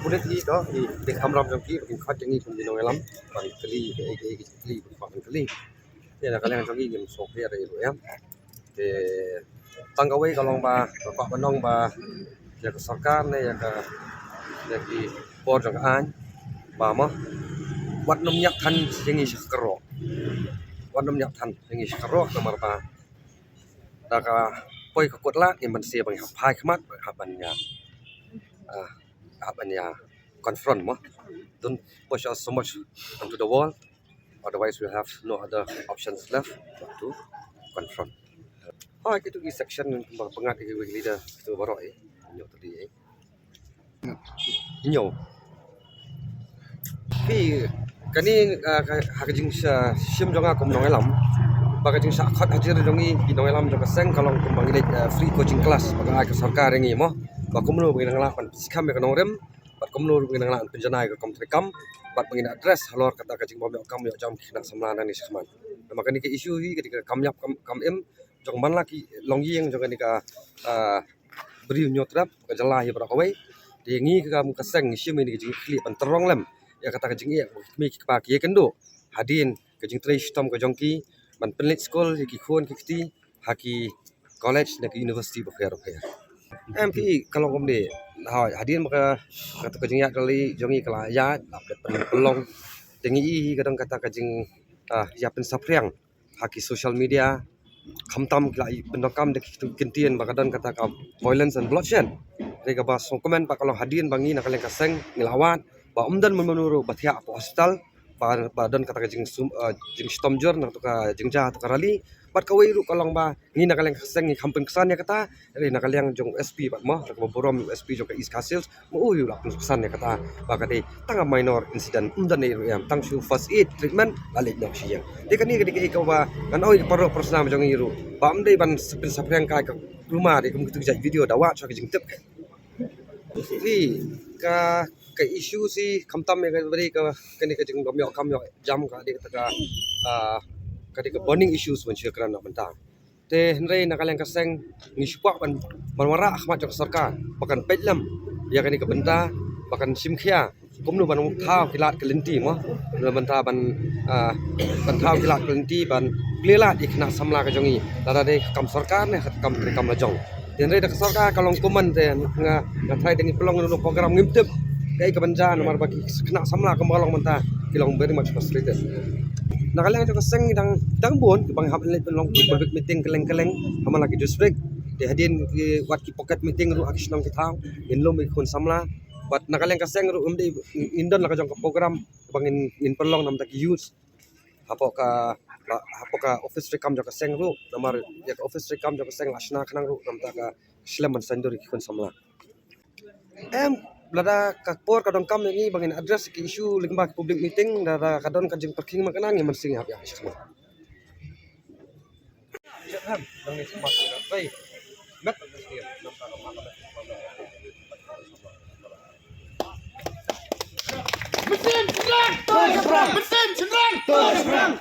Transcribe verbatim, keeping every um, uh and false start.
Pulit i to i te kamram jong ki, kin khot jong i kum ki nongïalam ban kylli, ki ei ki ei ki kylli, ban khot ban kylli. Ïa na ka liang jong i ngim sngewthuh ïa ruh ïa. Te tang kawei ka long ba ka kwah ban ong ba ïa ka sorkar ne ïa ka, ïa ki bor jong ka aiñ ba mo wat nym ñiah than ïa ngi sha kyrwoh. Wat nym ñiah than ïa ngi sha kyrwoh namar ba da ka poi ka kut lad ngim banse ba ngi hap phai khmat, hap ban ïa, ah, hap ban ïa confront mo. Don't push us so much onto the wall. Otherwise, we'll have no other options left but to confront. Ha kitu ki section ba pyngat ki weak leader kitu baroh eh. Ñiah tadi eh. Ñiah. Ki kani, ah, ka, ha ka jingshim jong nga kum nongïalam ba ka jingshah khot hajir jong ngi ki nongïalam jong ka seng ka long kumba ngi leit, ah, free coaching class ba ka ai ka sorkar ïa ngi mo. Ba kumno ba ngi nang lah ban skhem ïa ka nongrim bad kumno ruh ba ngi nang lah ban pynjanai ka kam treikam bad ba ngin address halor kata ka jingbym ïoh kam ïoh jam ki khynnah samla nangne shakhmat. Namar kane ka issue hi ka dei ka kam ïap kam, kam im jong man la ki longïing jong kane ka, ah, Bri u Hynñiewtrep ka jylla hi baroh kawei. Te ngi ka kam ka seng ngi shim ïa kane ka jingkitkhlieh ban tyrrong lem ïa kata ka jingeh ba ki kmie ki kpa ki ïakynduh hadien ka jingtrei shitom ka jong ki ban pynleit skul ïa ki khun ki kti ha ki college ne ki university bapher bapher. Em phi ka long kumne, ha, hadien ba ka, kata ka jingïaid rally jong ngi ka la ïaid, la pynlong. Te ngi i ka don kata ka jing, ah, ïa pynsaphriang ha ki social media, khamtam ki la i pyndonkam da ki kyntien ba ka don kata ka violence and bloodshed. Te kaba sngewkmen pat ka long hadien ba ngi na ka liang ka seng ngi la wad ba ym don mano mano ruh ba thiah hapoh hospital, ba, ba don kata ka jingsum, eh, jingshitom jur na kata ka jingjia kata ka rally. Bad kawei ruh ka long ba ngi na ka liang ka seng ngi kham pynksan ïa kata, hynrei na ka liang jong u S P pat mo, kaba burom u S P jong ka East Khasi Hills, ma u u la pynksan ïa kata ba ka dei tang ka minor incident, ym don ei ruh em, tang shu first aid treatment la leit noh sha ïing. Te kane ka dei kaei kaba ngan ong ïa ki paralok parasnam jong ngi ruh ba ym dei ban sa pynsaphriang kai ka kulmar ïa kum kitu ki jait video da wad sha ka jingtip. Te ka, ka issue shi khamtam ïa ka ba dei ka, kane ka jingbym ïoh kam ïoh jam ka dei kata ka, ah, ka dei ka burning issues ban shu kren na mynta. Te hynrei na ka liang ka seng ngi shu kwah ban, ban wanrah ha khmat jong ka sorkar ba kan peit lem ïa kane ka bynta, ba kan shim khia kumno ban thaw ki lad ki lynti mo, na bynta ban, ah, ban thaw ki lad ki lynti ban plie lad ïa ki khynnah samla ka jong ngi, lada dei ka kam sorkar ne ka kam treikam la jong. Te hynrei da ka sorkar ka long kumne te nga, nga tharai da ngi pynlong ïa une u program ngim tip kaei kaban jia namar ba ki khynnah samla kumba ka long mynta ki long very much frustrated. Na ka liang jong ka seng ngi dang, dang bun kiba ngi hap leit pynlong public meeting kylleng kylleng ha man la ki district. Te hadien ki wat ki pocket meeting ruh ha ki shnong ki thaw ngin lum ïa ki khun samla. Bad na ka liang ka seng ruh ym dei ngin don la ka jong ka program ba ngin, ngin pynlong na bynta ki youth hapoh ka, hapoh ka office treikam jong ka seng ruh, namar ïa ka office treikam jong ka seng la shna khnang ruh na bynta ka shlem ban saiñdur ïa ki khun samla. Em, lada ka por ka donkam ïa ngi ba ngin address ki issue lyngba ki public meeting, lada ka don ka jingpyrkhing ma kane ngin mynsiem ïa ka shisha. Mynsiem shynrang! Mynsiem shynrang!